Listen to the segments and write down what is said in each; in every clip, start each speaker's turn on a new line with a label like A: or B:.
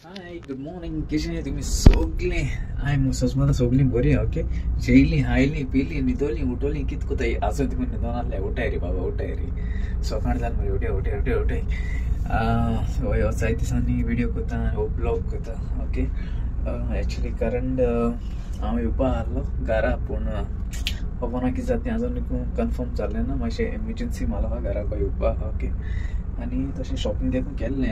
A: Hi good morning, कशें तुमी सगळीं? हांवें सजमता सगळीं बरी. ओके, जेयलीं खायलीं पिलीं न्हिदोलीं उठोलीं कित कोताय आजून तिकून न्हिदोन आहलें. उठाय रे बाबा, उठाय रे, सकाळ जालें मरे, उठय उठय उठय उठय. हय जायते दिसांनी व्हिडियो करता, हो ब्लॉग करता. ओके, एक्चुली कारण हांव येवपा आहलो घरा, पूण खबर ना कितें जाता तें आजून कन्फर्म जालें ना. मातशें एमर्जन्सी मारला घरा कडेन येवपा. ओके, आनी तशें शॉपिंग देखून केल्लें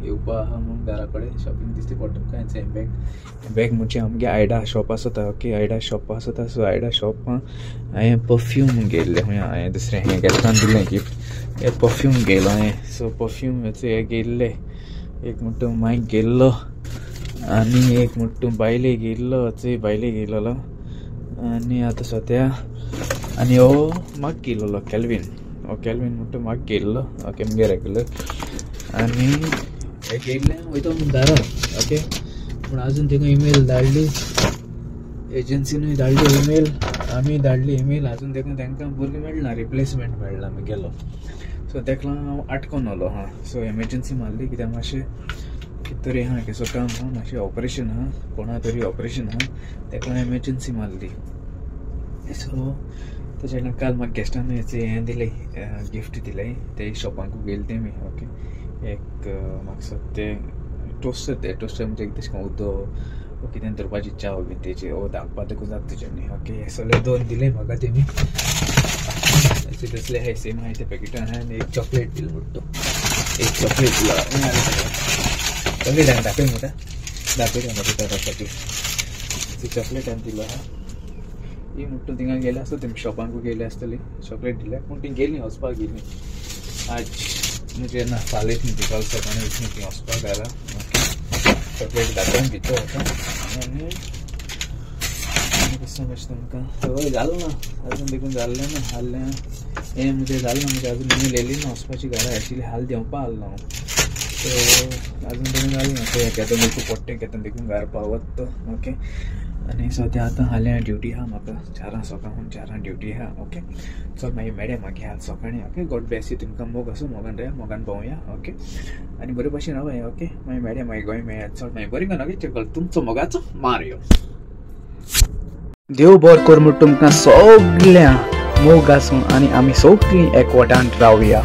A: येवपा आहा म्हूण घरा कडेन शॉपिंग दिसती पडटा तुमकां. हें बॅग बॅग म्हणजे आमगे आयडा शॉप आसता. ओके, आयडा शॉप आसता. सो आयडा शॉपान हांवें परफ्यूम घेयल्लें. खंय हांवें दुसरें हें गेस्टान दिलें गिफ्ट, हें परफ्यूम घेयलो हांवें. सो परफ्यूम हें घेयल्लें, एक म्हणटा मायक घेयल्लो आनी एक म्हणटा बायले घेयल्लो, चोय बायले घेयलेलो. आनी आतां सद्या आनी हो म्हाका घेयलेलो कॅल्वीन, हो कॅल्वीन म्हणटा म्हाका घेयल्लो. ओके, मुगे रेगुलर. आनी हे घेयल्लें वयता म्हूण दारा. ओके, पूण आजून तेका इमेल धाडली, एजन्सीनूय धाडली इमेल, आमी धाडली इमेल, आजून देखून तांकां भुरगीं मेळना, रिप्लेसमेंट मेळना मुगेलो. सो तेका लागून हांव आटकोन आलो आहा. सो एमर्जन्सी मारली कित्याक मातशें कितें तरी आहा, केसो काम आहा, मातशें ऑपरेशन आहा, कोणा तरी ऑपरेशन आहा, तेका लागून एमर्जन्सी मारली. सो तशें काल म्हाका गेस्टान हें दिलें, गिफ्ट दिलें, ते शॉपांकू गेले तेमी. ओके, एक म्हाका दिसता तें टोस्टर, ते टोस्टर म्हणजे तशें करून उदक कितें दवरपाची च्याव बी तेजी वो धांपपा तेकून जाता तेज्यांनी. ओके, हे सगळे दोन दिले म्हाका तेमी, तसले आहाय सेम आहाय ते पॅकेटान आहाय. आनी एक चॉकलेट दिल म्हणटा, एक चॉकलेट दिला, चॉकलेट हांवें दाखय म्हणटा, दाखयता म्हाका चॉकलेट, चॉकलेट हांवें दिलो आहा. ही म्हणटा थिंगा गेले आसतली, तेमी शॉपांकू गेले आसतली, चॉकलेट दिल्या, पूण ती गेली वचपाक गेली. आज म्हणजे ना फाल्यां येतली ती, काल सकाळीं येतली ती वचपाक घरा. ओके, चॉकलेट दाखोवन दिता आतां. आनी कसो मातशें तुमकां हय जालें ना, आजून देखून जाल्लें ना, हाल्लें हें म्हणजे जालें ना, म्हणजे आजून इमेल येयली ना वचपाची घरा. एक्चुली हाल देंवपा आहलो हांव, सो आजून देखून जालें ना. तें केदो देखून पडटें, केदो देखून घरा पावत तो. ओके, आनी सद्या आतां हाल्यां ड्युटी आहा म्हाका, 4 सकाळून 4 ड्युटी आहा. ओके, चल मागीर मेळया मागीर हाल सकाळीं. ओके, गॉड ब्लेस you, तुमकां मोग आसूं, मोगान राया, मोगान भोंवया. ओके, आनी बरे भाशेन रावया. ओके, मागीर मेळया मागीर गोंय मेळया. चल मागीर बरी करून. ओके, चल तुमचो मोगाचो मारयो.
B: देव बरो कर म्हूण तुमकां सगळ्यां मोग आसूं आनी आमी सगळीं एकवटान रावया.